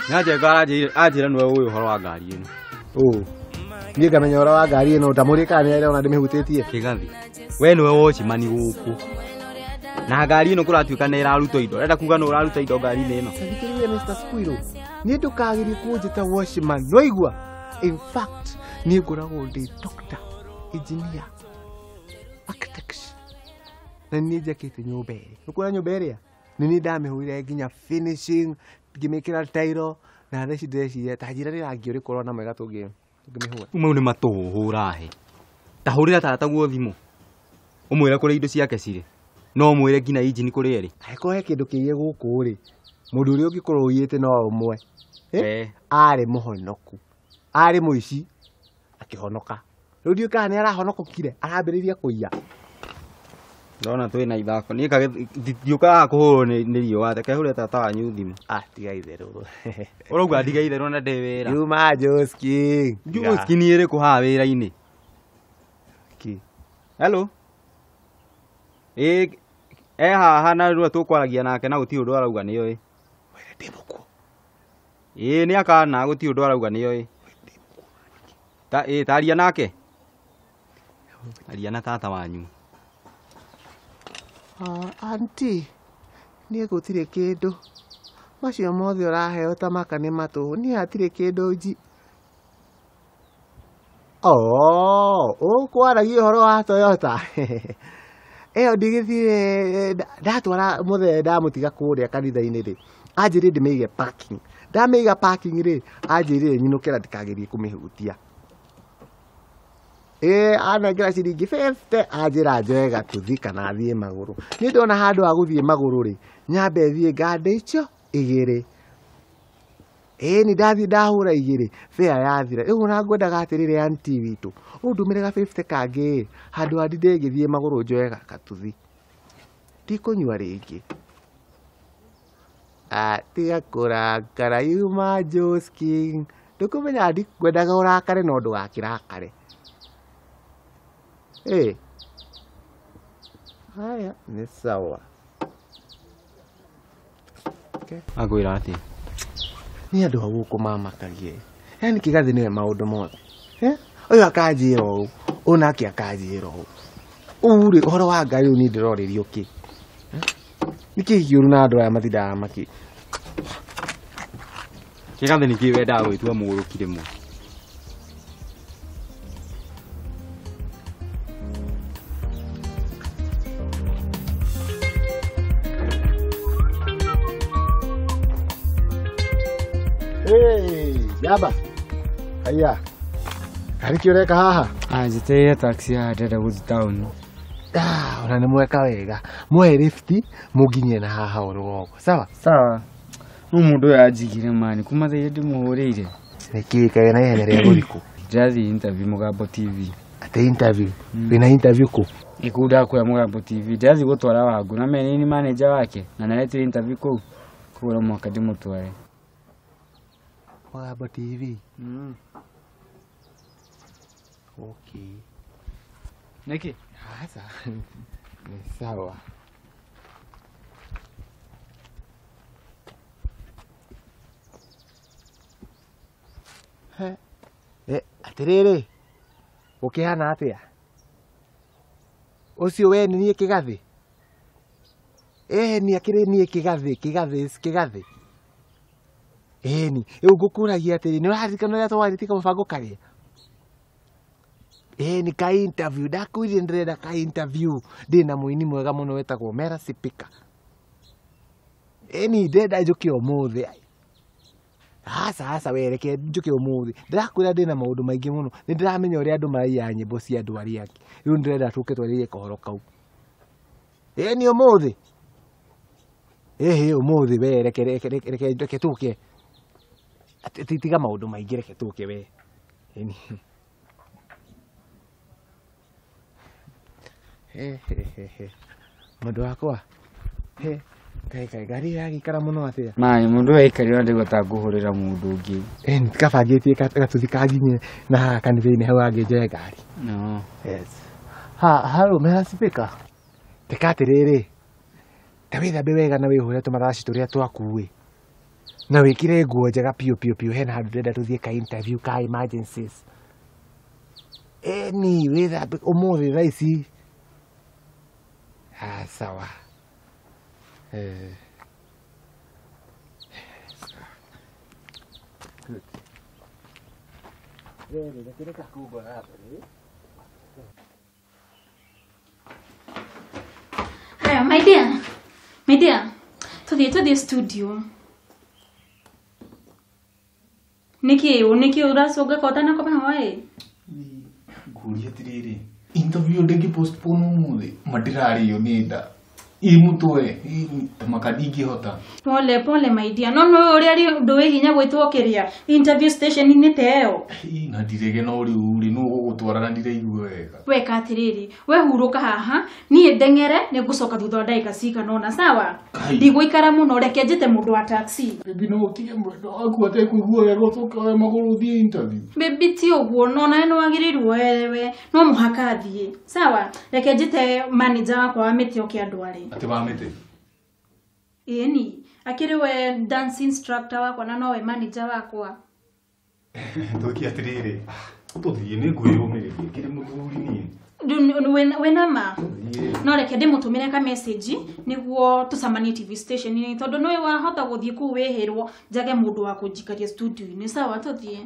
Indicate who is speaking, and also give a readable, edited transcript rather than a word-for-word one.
Speaker 1: Nyanjenga anjĩra nĩwe ũĩ ũhoro wa ngari ĩno.
Speaker 2: Ũ. Niĩ ngamenya ũhoro wa ngari ĩno ndamũrĩ kana nĩ arona ndĩmĩhutĩtie.
Speaker 1: Kĩgathi. We nĩwe watchman gũkũ. Na ngari ĩno kũratuĩka nĩ ĩrarutwo indo. Ũrenda kuga nĩ ũraruta indo ngari-inĩ ĩno.
Speaker 2: Thikĩrĩria Mr. Squirrel. Niĩ ndũkagerie kũnjĩta watchman. Nĩwaigua? In fact, niĩ ngoragwo ndĩ doctor, engineer, architect. Na niĩ njakĩte nyũmba ĩrĩa. Nĩũkuona nyũmba ĩrĩa? Nĩ niĩ ndamĩhũrire nginya finishing, ngĩmĩkĩra tairo, na thaa ici ndĩreciria ta njĩra nĩ rangi ũrĩkũ ũrona mwega tũngĩmĩhũra.
Speaker 1: Mau nĩ matũhũhũ ũrahe. Ta hũrĩra tata guo thimũ. Ũmwĩre kũrĩa indo ciake cirĩ. No ũmwĩre nginya injini kũrĩa ĩrĩ.
Speaker 2: Angĩkorwo he kĩndũ kĩiye gũkũ rĩ, mũndũ ũrĩa ũngĩkorwo ũiyĩte no ũmwe. Arĩ mũhonoku. Arĩ mũici akĩhonoka. Rĩu ndiũĩ kana nĩ arahonokokire, arambĩrĩria kũiya.
Speaker 1: Ndona twĩna ithako. Niĩ ndiũkaga kũhũrwo nĩ riũa, reke hũre tata wanyu thimũ.
Speaker 2: Ah, tiga itherũ.
Speaker 1: Ũrauga ndiga itherũ na ndĩ wĩra.
Speaker 2: Yuma Joski.
Speaker 1: Joski nĩ ĩrĩkũ haha wĩra-inĩ?
Speaker 2: Kĩ?
Speaker 1: Hello. Ĩ, e haha na rĩu tũkwaragia nake na gũtirĩ ũndũ arauga nĩoĩ.
Speaker 2: Wĩra ndĩ mũkuo.
Speaker 1: Ĩ, nĩ akana gũtirĩ ũndũ arauga nĩoĩ. Ta, ĩ, taria nake. Aria na tata wanyu.
Speaker 2: Auntie, niĩ gũtirĩ kĩndũ. Macio mothe ũraheo ta maka nĩ matũhũ. Niĩ hatirĩ kĩndũ nji. Oh, ũkwaragia ũhoro wa Toyota. Ĩyo ndigĩthire ndatwara mũthee ndamũtiga kũrĩa kanitha-inĩ rĩ. Anjĩrire ndĩmĩige parking. Ndamĩiga parking rĩ, anjĩrire nyinũke na ndikagerie kũmĩhutia. Ĩ, anengera ciringi 50 anjĩra njoe gatuthi kana thiĩ magũrũ. Niĩ ndona handũ ha gũthiĩ magũrũ rĩ, nyambe thiĩ ngande icio igĩrĩ. Ĩ, nĩ ndathiĩ ndahũra igĩrĩ, fare yathira. Rĩu ona ngwendaga atĩrĩrĩ auntie witũ, ũndũmĩre ga 50 kangĩ ĩ, handũ ha ndinde ngĩthiĩ magũrũ njoe gatuthi. Ndikũnyua rĩngĩ. Ah, tiga kũrakara yuma Joski. Ndũkũmenya ndikwendaga ũrakare no ndũgakĩrakare. Ĩ. Haya, nĩ sawa. Okay.
Speaker 1: Akwĩra atĩa?
Speaker 2: Nĩ andũ a gũkũ mamakagie. Yaani Kĩgathi nĩwe maũndũ mothe. Ũyũ akanjĩra ũũ, ũyũ nake akanjĩra ũũ. Ũũ rĩ, ũhoro wa Ngai rĩu niĩ ndĩrorĩrio kĩ? Nĩ kĩĩ kĩũru na andũ aya matindaga makĩ?
Speaker 1: Kĩgathi nĩ kĩĩ wendaga gwĩtua mũgũrũki rĩmwe?
Speaker 2: Hey, Jaba. Haya. Kariki ũreka haha?
Speaker 3: Ah, njĩtĩrĩire taxi haha ndĩrenda gũthiĩ taũni.
Speaker 2: Ah, ona nĩ mweka wega. Muoe lift mũnginyie na haha o rũgongo. Sawa?
Speaker 3: Sawa. No mũndũ ũyũ anjigire mani kuma thaa iria ndĩmũhũrĩire.
Speaker 2: Nĩkĩ kaĩ na ihenya rĩa gũthiĩ kũ?
Speaker 3: Ndĩrathiĩ interview Mũgambo TV.
Speaker 2: Atĩ interview? Wĩna interview kũ?
Speaker 3: Ĩ kũu ndakwĩra Mũgambo TV. Ndĩrathiĩ gũtwara Wangũ na mene nĩ manager wake na naretire interview kũu. Koguo no mũhaka ndĩmũtware.
Speaker 2: Mũgambo TV? Okay.
Speaker 3: Nĩkĩ?
Speaker 2: Sasa ni sawa. Atĩrĩrĩ, ũkĩhana atĩa? Ũcio we nĩ niĩ Kĩgathi? Nĩ akĩrĩ niĩ Kĩgathi, Kĩgathi, Kĩgathi. Ĩni, rĩu ngũkũragia atĩrĩ, nĩ ũraririkana ũrĩa twarĩtie kamũbango karĩa? Nĩ ka interview, ndakwĩrire ndĩrenda ka interview. Ndĩna mũini mwega mũno wetagwo Mera Sipika. Ĩni, ndĩrenda njũke ũmũthĩ. Aca, aca, we reke njũke ũmũthĩ. Ndĩrakwĩra ndĩna maũndũ maingĩ mũno. Nĩ ndĩramenya ũrĩa andũ maraiya nyĩmbo cia andũ arĩa angĩ. Rĩu ndĩrenda tũke twarĩrie kohoro kau. Ĩni ũmũthĩ? Ĩhĩ, ũmũthĩ we, reke, reke, reke, reke, reke tũke. Tiga maũndũ maingĩ, reke tũke we. Ĩni. He, he, he, he. Mũndũ wakwa. He, kaĩ, kaĩ, ngari ĩragĩikara mũno atĩa?
Speaker 3: Mani, mũndũ ũyũ aikarire ndĩgua ta ngũhũrĩra mũndũ ũngĩ.
Speaker 2: Nĩ kabangĩtie gatuthi kanginye na haha kanitha-inĩ hau hangĩ njoe ngari.
Speaker 3: No.
Speaker 2: Yes. Ha, hau, Mera Sipika. Teka atĩrĩrĩ, ta wĩthambe wega na wĩhũre tũmaraci tũrĩa twaku ĩ. Na wĩkĩre nguo njega piũ piũ piũ, hena handũ ndĩrenda tũthiĩ ka interview ka emergencies. Eni wĩthambe ũmũthĩ thaa ici. Ah, sawa. Good.
Speaker 4: Haya, my dear. My dear. Tuthiĩ studio. Nĩkĩ nĩkĩ ũracũnga ko ũtanakoma hwaĩ?
Speaker 5: Ngũria atĩrĩrĩ, interview ndĩngĩ postpone ũmũthĩ? Ma ndĩrarĩo nĩ nda ĩ mũtwe tamaka ndingĩhota.
Speaker 4: Pole pole my dear. No no ũrĩa rĩ ũndũ wĩ hinya gwĩtwo kĩrĩa interview station-inĩ ta ĩyo.
Speaker 5: Na ndirege no rĩu rĩ nũ ũgũgũtwara na ndiraigua wega.
Speaker 4: Weka atĩrĩrĩ, we hurũka haha, niĩ ndeng'ere nĩngũcoka thutha wa ndagĩka cigana ũna, sawa? Ndigũikara mũno, reke njĩte mũndũ wa taxi.
Speaker 5: Baby no ũtige mwendwa waku atekũigua wega ũcoke woe magũrũ ũthiĩ interview.
Speaker 4: Baby ti ũguo, no nawe nĩwagĩrĩirwo werewe, no mũhaka thiĩ. Sawa? Reke njĩte manager wakwa wa mĩtĩ oke andware.
Speaker 5: Atĩ wa mĩtĩ?
Speaker 4: Ĩni, akĩrĩ we dance instructor wakwa na nowe manager wakwa.
Speaker 5: Twĩke atĩrĩrĩ, tũthiĩ nĩngwĩyũmĩrĩria kĩrĩ mũthuri niĩ.
Speaker 4: Wĩna ma? No reke ndĩmũtũmĩre ka message nĩguo tũcemanie TV station-inĩ tondũ nĩwe wahota gũthiĩ kũu wĩhĩrwo njage mũndũ wa kũnjikaria studio-inĩ. Sawa, tũthiĩ.